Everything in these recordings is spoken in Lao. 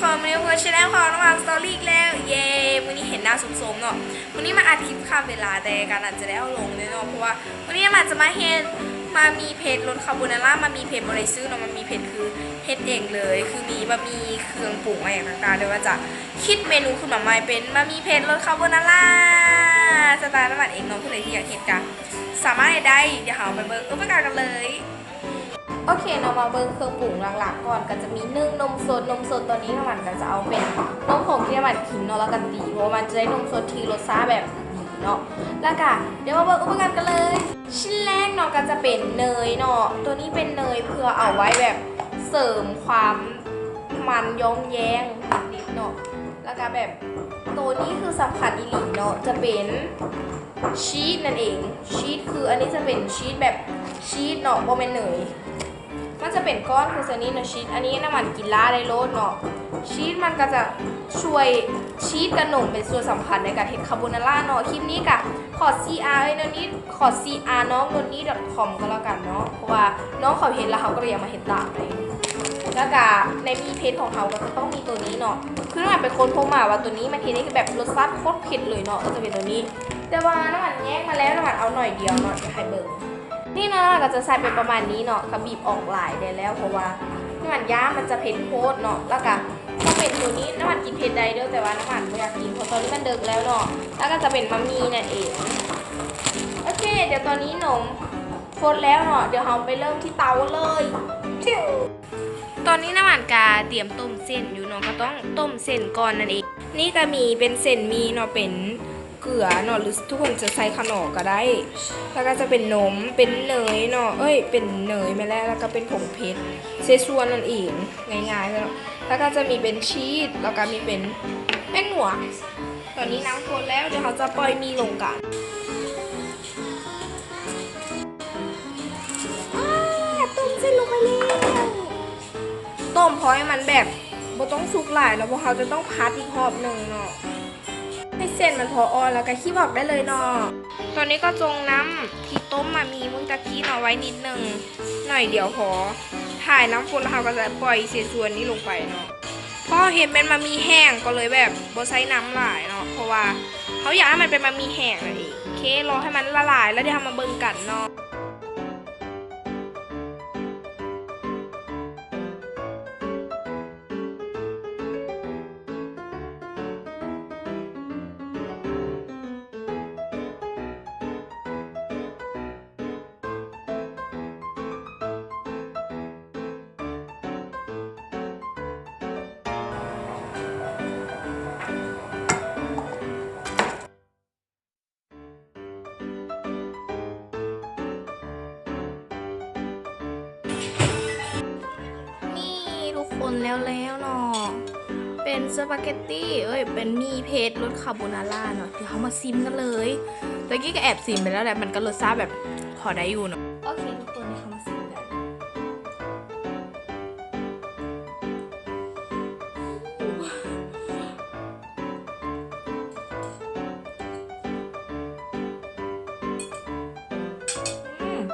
ພໍ້ກັນອີກແລ້ວກັບຊ່ອງນ້ອງອາມສະຕໍຣີອີກແລ້ວ ເຢ້ ມື້ນີ້ເຫັນໜ້າໂຊມໆເນາະ ມື້ນີ້ມາອັດຄລິບຂ້າມເວລາ ແຕ່ກະໜ້າຈະໄດ້ເອົາລົງເລີຍເນາະ ເພາະວ່າມື້ນີ້ອາມສະມາເຮັດໝາກໝີ່ເຜັດລົດຄາໂບນາຣາ ໝາກໝີ່ເຜັດບໍ່ໄດ້ຊື້ເນາະ ໝາກໝີ່ເຜັດຄືເຮັດເອງເລີຍ ຄືມີໝາກໝີ່ ເຄື່ອງປຸງ ອາຫຍັງຕ່າງໆ ແຕ່ວ່າຈະຄິດເມນູຂຶ້ນມາໃໝ່ເປັນໝາກໝີ່ເຜັດລົດຄາໂບນາຣາ ສະໄຕລ໌ນ້ອງອາມເອງເນາະ ຜູ້ໃດທີ່ຢາກເຮັດກະສາມາດເຮັດໄດ້ ດຽວເຮົາໄປເບິ່ງອຸປະກອນກັນເລີຍ. ໂອເຄເນາະ ມາເບິ່ງເຄື່ອງປຸງຫຼັກໆກ່ອນ ກະຈະມີ ໜຶ່ງ ນົມສົດ ນົມສົດຕອນນີ້ນ້ອງອາມກະຈະເອົາເປັນນົມຜົງທີ່ນ້ອງອາມກິນເນາະ ແລ້ວກະຕີ ເພາະວ່າມັນຈະໄດ້ນົມສົດທີ່ລົດຊາດແບບດີເນາະ ແລ້ວກະດຽວມາເບິ່ງອຸປະກອນກັນເລີຍ. ຊິ້ນແລກເນາະ ກະຈະເປັນເນີຍເນາະ ໂຕນີ້ເປັນເນີຍເພື່ອເອົາໄວ້ແບບເສີມຄວາມມັນຍ້ອງແຍ້ງນິດໆເນາະ ແລ້ວກະແບບ ໂຕນີ້ຄືສຳຄັນອີ່ຫຼີເນາະ ຈະເປັນຊີສນັ້ນເອງ ຊີສ ຄືອັນນີ້ຈະເປັນຊີສແບບ ຊີສເນາະ ບໍ່ແມ່ນເນີຍ ມັນຈະເປັນກ້ອນຄືຊະນີ້ເນາະ ຊີສ ອັນນີ້ນ້ຳມັນກິນລາໄດ້ໂລດເນາະ ຊີສມັນກະຈະຊ່ວຍ ຊີສກັບນົມເປັນສ່ວນສຳຄັນໃນການເຮັດຄາໂບນາຣາເນາະ ຄລິບນີ້ກະຂໍຊີອາເອື້ອຍໂນ່ນນີ່ ຂໍຊີອານ້ອງໂນ່ນນີ່ດອດຄອມກໍແລ້ວກັນເນາະ ເພາະວ່ານ້ອງເຂົາເຮັດແລ້ວເຮົາກະເລີຍຢາກມາເຮັດຕາມເລີຍ ແລ້ວກະໃນໝີ່ເຜັດຂອງເຮົາກະຈະຕ້ອງມີໂຕນີ້ເນາະ ຄືນ້ອງອາມເປັນຄົນພົບມາວ່າໂຕນີ້ມັນເຮັດໃຫ້ແບບລົດຊາດໂຄດເຜັດເລີຍເນາະ ກະຈະເປັນໂຕນີ້ ແຕ່ວ່ານ້ອງອາມແຍກມາແລ້ວ ນ້ອງອາມເອົາໜ້ອຍດຽວເນາະ ດຽວໃຫ້ເບິ່ງ ນີ້ເນາະ ກະຈະໃສ່ໄປປະມານນີ້ເນາະ ກະບີບອອກຫຼາຍໄດ້ແລ້ວ ເພາະວ່ານ້ອງອາມຢ້ານມັນຈະເຜັດໂພດເນາະ ແລ້ວກະຈະເປັນໂຕນີ້ ນ້ອງອາມກິນເຜັດໄດ້ເດີ້ ແຕ່ວ່ານ້ອງອາມບໍ່ຢາກກິນ ເພາະຕອນນີ້ມັນເດິກແລ້ວເນາະ ແລ້ວກະຈະເປັນໝາກໝີ່ນັ້ນເອງ. ໂອເຄ ດຽວຕອນນີ້ນົມ ຄົນແລ້ວເນາະ ດຽວເຮົາໄປເລີ່ມທີ່ເຕົາເລີຍ. ຕອນນີ້ນ້ຳຫວານກະຕຽມຕົ້ມເສັ້ນຢູ່ເນາະ ກະຕ້ອງຕົ້ມເສັ້ນກ່ອນນັ້ນເອງ. ນີ້ກະມີເປັນເສັ້ນໝີ່ເນາະ ເປັນເກືອເນາະ ຫຼືທຸກຄົນຈະໃສ່ຂະໜໍກະໄດ້ ແລ້ວກະຈະເປັນນົມ ເປັນເນີຍເນາະ ເອີຍ ເປັນເນີຍແມ່ນແຫຼະ ແລ້ວກະເປັນຜົງເຜັດ ເຊຊວນນັ້ນເອງ ງ່າຍໆເນາະ ແລ້ວກະຈະມີເປັນຊີສ ແລ້ວກະມີເປັນແປ້ງນົວ. ຕອນນີ້ນ້ຳຄົນແລ້ວ ດຽວເຮົາຈະປ່ອຍໝີ່ລົງກັນ. ອ່າ ຕົ້ມເສັ້ນລົງໄປແລ້ວ ຕົ້ມພໍໃຫ້ມັນແບບບໍ່ຕ້ອງສຸກຫຼາຍເນາະ ເພາະເຮົາຈະຕ້ອງຜັດອີກຮອບໜຶ່ງເນາະ ໃຫ້ເສັ້ນມັນພໍອ່ອນ ແລ້ວກະຄີບອອກໄດ້ເລີຍເນາະ. ຕອນນີ້ກະຈົ່ງນ້ຳທີ່ຕົ້ມໝາກໝີ່ມື້ຕະກີ້ເນາະ ໄວ້ນິດໜຶ່ງ ໜ້ອຍດຽວພໍ ຖ່າຍນ້ຳຟົດແລ້ວເຮົາກະຈະປ່ອຍເສສວນນີ້ລົງໄປເນາະ. ເພາະເຮັດແມ່ນໝາກໝີ່ແຫ້ງ ກະເລີຍແບບບໍ່ໃສ່ນ້ຳຫຼາຍເນາະ ເພາະວ່າເຮົາຢາກໃຫ້ມັນເປັນໝາກໝີ່ແຫ້ງນັ້ນເອງ. ໂອເຄ ລໍໃຫ້ມັນລະລາຍ ແລ້ວດຽວເຮົາມາເບິ່ງກັນເນາະ. ນີ້ທຸກຄົນ ແລ້ວໆເນາະ ເປັນສະປາເກັດຕີ ເອີຍ ເປັນໝີ່ເຜັດລົດຄາໂບນາຣາເນາະ. ດຽວເຮົາມາຊິມກັນເລີຍ. ຕະກີ້ກະແອບຊິມໄປແລ້ວແຫຼະ ມັນກະລົດຊາດແບບພໍໄດ້ຢູ່ເນາະ. ໂອເຄທຸກຄົນ ດຽວເຮົາມາຊິມກັນ. ອືມ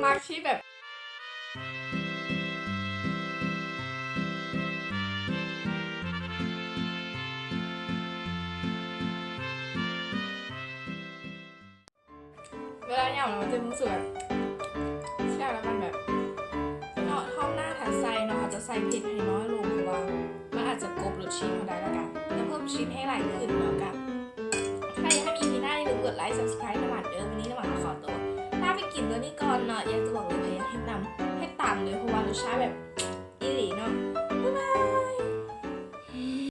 ມັກທີ່ແບບ ເວລາຫຍ້ຳແລ້ວມັນຈະຮູ້ສຶກແບບ ແຊບ ແລ້ວມັນແບບ ເນາະ ເຮົາໜ້າຖ້າໃສ່ເນາະ ເຮົາຈະໃສ່ເຜັດໃຫ້ນ້ອຍລົງ ເພາະວ່າມັນອາດຈະກົບລົດຊີສເຮົາໄດ້ ແລ້ວກະຈະເພີ່ມຊີສໃຫ້ຫຼາຍຂຶ້ນເນາະ. ກະ ໃຜຢາກໃຫ້ມີອີພີໜ້າ ຢ່າລືມກົດໄລ ຊັບສະໄຄຣບ໌ ນ້ຳຫວານເດີ້. ມື້ນີ້ນ້ຳຫວານຂໍໂຕລາໄປກິນໂຕນີ້ກ່ອນເນາະ. ຢາກຈະບອກເລີຍ ໃຜຢາກເຮັດນຳ ເຮັດຕາມເລີຍ ເພາະວ່າລົດຊາດແບບ